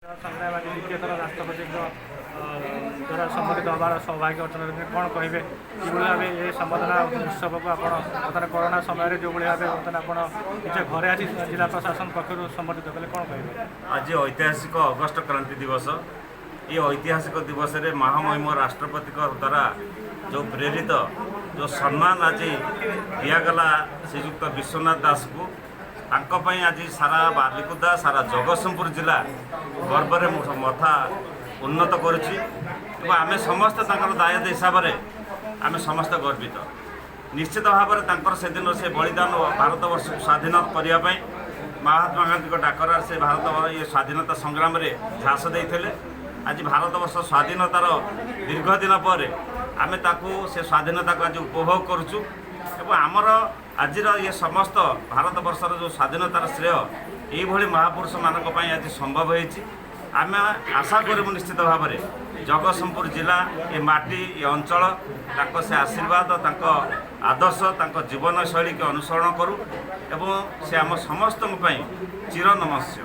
ସଂଗ୍ରାମ ଆଜି ଦ୍ୱିତୀୟ ଥର ରାଷ୍ଟ୍ରପତିଙ୍କ ଦ୍ୱାରା ସମ୍ବର୍ଦ୍ଧିତ ହେବାର ସୌଭାଗ୍ୟ ଅର୍ଜନ କରିଛନ୍ତି। କ'ଣ କହିବେ, କିଭଳି ଭାବେ ଏ ସମ୍ବର୍ଦ୍ଧନା ଉତ୍ସବକୁ ଆପଣ ବର୍ତ୍ତମାନ କରୋନା ସମୟରେ ଯେଉଁଭଳି ଭାବେ ବର୍ତ୍ତମାନ ଆପଣ ନିଜ ଘରେ ଆସି ଜିଲ୍ଲା ପ୍ରଶାସନ ପକ୍ଷରୁ ସମ୍ବର୍ଦ୍ଧିତ କଲେ, କ'ଣ କହିବେ? ଆଜି ଐତିହାସିକ ଅଗଷ୍ଟ କ୍ରାନ୍ତି ଦିବସ। ଏ ଐତିହାସିକ ଦିବସରେ ମହାମହିମ ରାଷ୍ଟ୍ରପତିଙ୍କ ଦ୍ୱାରା ଯେଉଁ ପ୍ରେରିତ ଯେଉଁ ସମ୍ମାନ ଆଜି ଦିଆଗଲା ଶ୍ରୀଯୁକ୍ତ ବିଶ୍ୱନାଥ ଦାସଙ୍କୁ, ତାଙ୍କ ପାଇଁ ଆଜି ସାରା ବାଲିକୁଦା, ସାରା ଜଗତସିଂହପୁର ଜିଲ୍ଲା ଗର୍ବରେ ମଥା ଉନ୍ନତ କରୁଛି ଏବଂ ଆମେ ସମସ୍ତେ ତାଙ୍କର ଦାୟାଦ ହିସାବରେ ଆମେ ସମସ୍ତେ ଗର୍ବିତ। ନିଶ୍ଚିତ ଭାବରେ ତାଙ୍କର ସେଦିନ ସେ ବଳିଦାନ, ଭାରତବର୍ଷକୁ ସ୍ୱାଧୀନ କରିବା ପାଇଁ ମହାତ୍ମା ଗାନ୍ଧୀଙ୍କ ଡାକରାରେ ସେ ଭାରତ ଇଏ ସ୍ୱାଧୀନତା ସଂଗ୍ରାମରେ ଝାସ ଦେଇଥିଲେ। ଆଜି ଭାରତବର୍ଷ ସ୍ୱାଧୀନତାର ଦୀର୍ଘ ଦିନ ପରେ ଆମେ ତାକୁ ସେ ସ୍ୱାଧୀନତାକୁ ଆଜି ଉପଭୋଗ କରୁଛୁ ଏବଂ ଆମର ଆଜିର ଇଏ ସମସ୍ତ ଭାରତବର୍ଷର ଯେଉଁ ସ୍ୱାଧୀନତାର ଶ୍ରେୟ ଏଇଭଳି ମହାପୁରୁଷମାନଙ୍କ ପାଇଁ ଆଜି ସମ୍ଭବ ହେଇଛି। ଆମେ ଆଶା କରିବୁ, ନିଶ୍ଚିତ ଭାବରେ ଜଗତସିଂହପୁର ଜିଲ୍ଲା, ଏ ମାଟି, ଏ ଅଞ୍ଚଳ ତାଙ୍କ ସେ ଆଶୀର୍ବାଦ, ତାଙ୍କ ଆଦର୍ଶ, ତାଙ୍କ ଜୀବନଶୈଳୀକି ଅନୁସରଣ କରୁ ଏବଂ ସେ ଆମ ସମସ୍ତଙ୍କ ପାଇଁ ଚିର ନମସ୍ୟ।